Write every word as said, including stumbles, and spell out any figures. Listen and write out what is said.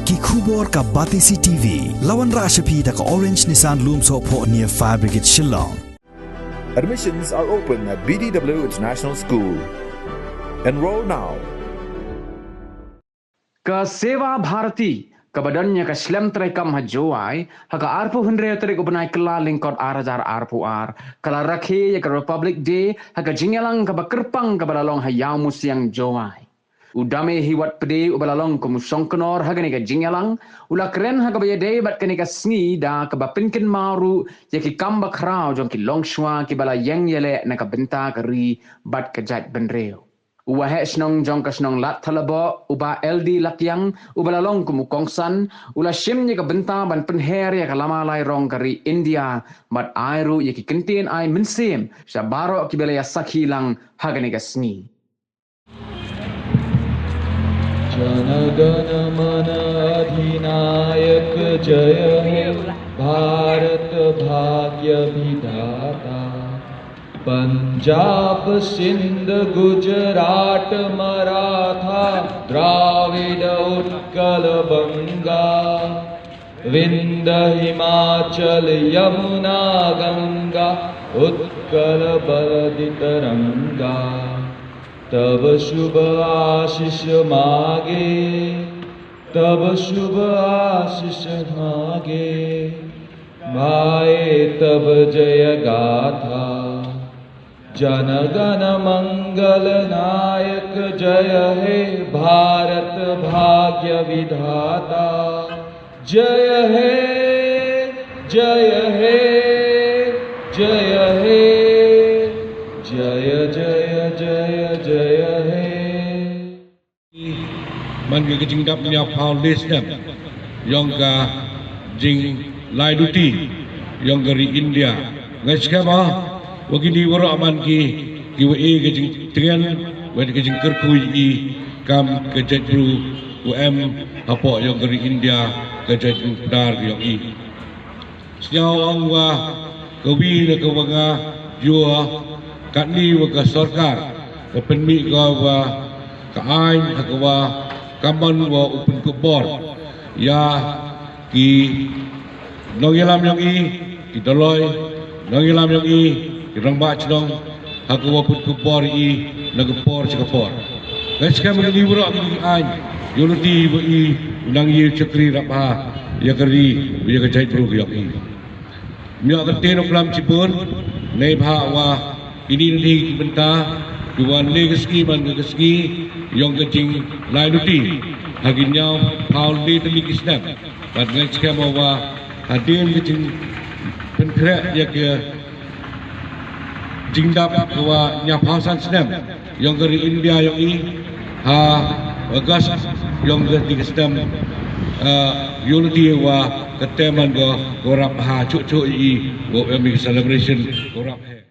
Ki khubor ka Batesi T V. La wanrah sha phi da ka Orange Nissan Lumsohphoh near Fire Brigade Shillong. Admissions are open at B D W International School. Enroll now. Ka Seva Bharati, kaba don ïa ka shlem treikam ha Jowai, ha ka arphew hynriew tarik u bnai Kylla lyngkot ar hajar arphew ar, ka la rakhe ïa ka Republic Day ha ka jingïalang kaba kyrpang kaba la long ha Ïawmusiang, Jowai. U Dame Hiwatpde uba la long kum u shongknor ha kane ka jingïalang, u la kren ha kaba ïadei bad kane ka sngi da kaba pynkynmaw ruh ïa ki kam bakhraw jong ki longshuwa kiba la ïeng ïaleh na ka bynta ka ri bad ka jaitbynriew. U Waheh Shnong jong ka shnong Ladthadlaboh, u Bah L D Lakiang, uba la long kum u kongsan, u la shim ïa ka bynta ban pynher ïa ka lama lairong ka ri India bad ai ruh ïa ki kyntien ai mynsiem sha baroh kiba la ïa sakhi lang ha kane ka sngi. जनगणमन अधिनायक जय हे भारत भाग्य विधाता। पंजाब सिंध गुजरात मराठा द्राविड उत्कल बंगा। विंध्य हिमाचल यमुना गंगा उत्कल बलदि तरंगा। तब शुभ आशीष मागे, तब शुभ आशीष मागे, गाए तब जय गाथा। जनगण मंगल नायक जय हे भारत भाग्य विधाता। जय हे, जय हे, जय हे, जय जय जय जय हे। Man ka jingdap nia phaw list dep yong ka jinglai duty yong ka ri India. Ngai skhem ah wa kini waroh man ki ki wa e ka jingtngen wa ka jingkyrkhu i kam ka jaitbru wa em hapoh yong ka ri India, ka jaitbru pdar yong i. Sñiaw ong wa ka wi na ka wa nga jua katni wa ka sorkar ka pynmih ka wa ka aiñ ha ka wa ka mon wa u pynkupbor ya ki nongïalam yong i, ki doloi nongïalam yong i, ki rangbah chnong, ha ka wa pynkupbor i na ka por cha ka por. Ngai skhem ka ni waroh ki aiñ yoh luti wa i u nang i chakri rap ha ya ka ri ya ka jaitbru ka yong i. Mia ka tien u klam chibun nei bha wa ini ni ki bynta ki wan le ka ski man ka ski yong ka jinglai luti ha ki ñiaw phaw le tylli ki snem. Bad ngai skhem wa hadien ka jingpynkhreh ya ka jingdap ka wa ñiaw phaw san snem yong ka ri India yong i ha August yong ka ti ka stem, eh, yoh luti wa ka teman ka wa rap ha chuh chuh i wa em i celebration wa rap he.